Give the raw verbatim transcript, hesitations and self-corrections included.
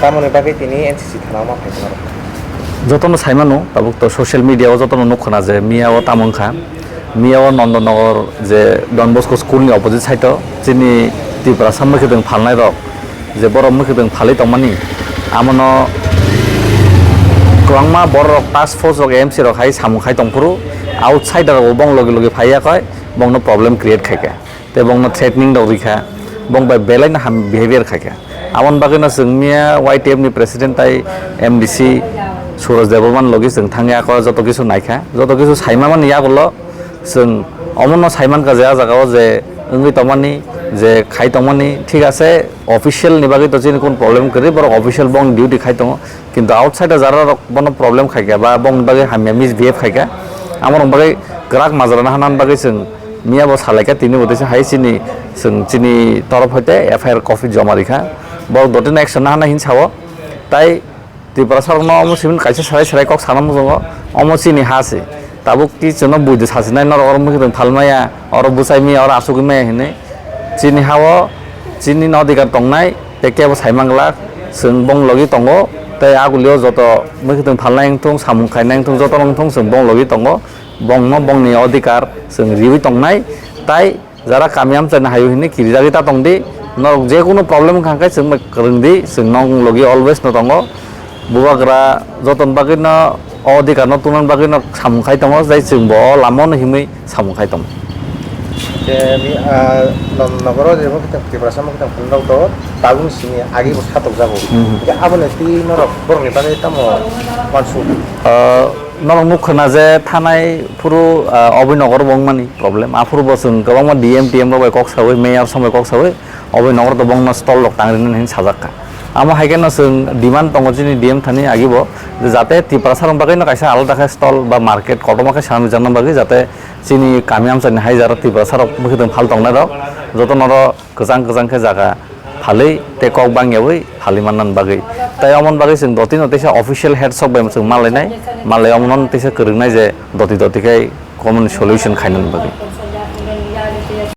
Tamoni bagwi tini N C C thana ma phai tongma rok? Jotono saimano, tabuk to social media o jotono nukkhana je miya o tamo wngkha. Miya o Nandanagar je Don Bosco school ni opposite side o chini Tiprasa mwkhwtwng phalnai rok je borok mwkhwtwng phalwi tongmani, amono kwbangma borok rok task force rok M C rok hai samung khai tongphuru, outsider rok bo bong logi logi phaiya koi bongno problem create khaikha. Tei bongno threatening rok rikha, bong bai belai no ham behavior khaikha. Amoni bagwi no chwng miya Y T F ni president tai M D C Suraj Debbarma logi chwng thangya kho joto kisu naikha, joto kisu saima mani yagulo chwng omono saimankha je ah jagao je wngwi tongmani, je khai tongmani, thik ase, official ni bagwi to chini kun problem kwrwi, borok official bong duty khai tongo, kintu outside o jara rok bono problem khaikha ba bong bagwi hamya misbehave khaikha, amorok bagwi kwrak majra na hanani bagwi chwng miya bo salaikha, tini bo teisa hai chini, chwng chini torof hoite F I R copy joma rikha, borok dotino action na hana hin sao, tai Tiprasa rokno omo simin kaisa serai serai kok sana muchungo, omo chini ha se, tabuk ti chwngno buido sasinai norok oro mwkhwtwng phalmaya, oro bwsai maya, oro asugwi maya hinwi, chini ha-o chini no adhikar tongnai, tei kebo sai manglak, chwng bong logi tongo, tei agulio joto mwkhwtwng phalnai wngthung, samung khainai wngthung, jotono wngthung chwng bong logi tongo, bongno bongni adhikar chwng riwi tongnai, tai jara kami amchaini hayo hinwi kirijagwi ta tongdi, norok jekunu problem wngkha khe chwng bai kwrwngdi, chwng nong logi always no tongo, bubagra jotoni bagwino o adhikar no tungna bagwino samung khai tongo, tei chwngbo o lamano himwi samung khai tongo. Je mi, ah, no-, nogoro je mwkhwtwng Tiprasa mwkhwtwng phunukjak tongo, tabukni simi agi bo satokjago. Mhm. Hingke aboni twi norok borokni bagwi tamo uansuk? Ah, norok nukha na je thanai phuru, ah, Abhinogor bo wngmani problem. Aphuru bo chwng kwbangma D M T M rok bai kok sawi, mayor song bai kok sawi, Abhinogor to bongno stall rok tang rinani hinwi sajak kha. Amo hai kheno chwng demand tongo chini D M thani agi bo, je jate Tiprasa rok bagwi no kaisa alada khe stall ba market kotorma khe sanani bagwi jate chini kami amchaini hai jara Tiprasa rok mwkhwtwng phal tongnai rok joto noro kwchang kwchang khe jaga phalwi tei kok bangyawi phalwi mannani bagwi. Tai omoni bagwi chwng dotino teisa official head sok bai chwng malainai, malai omono teisa kwrwngnai je doti doti khe common solution khainani bagwi.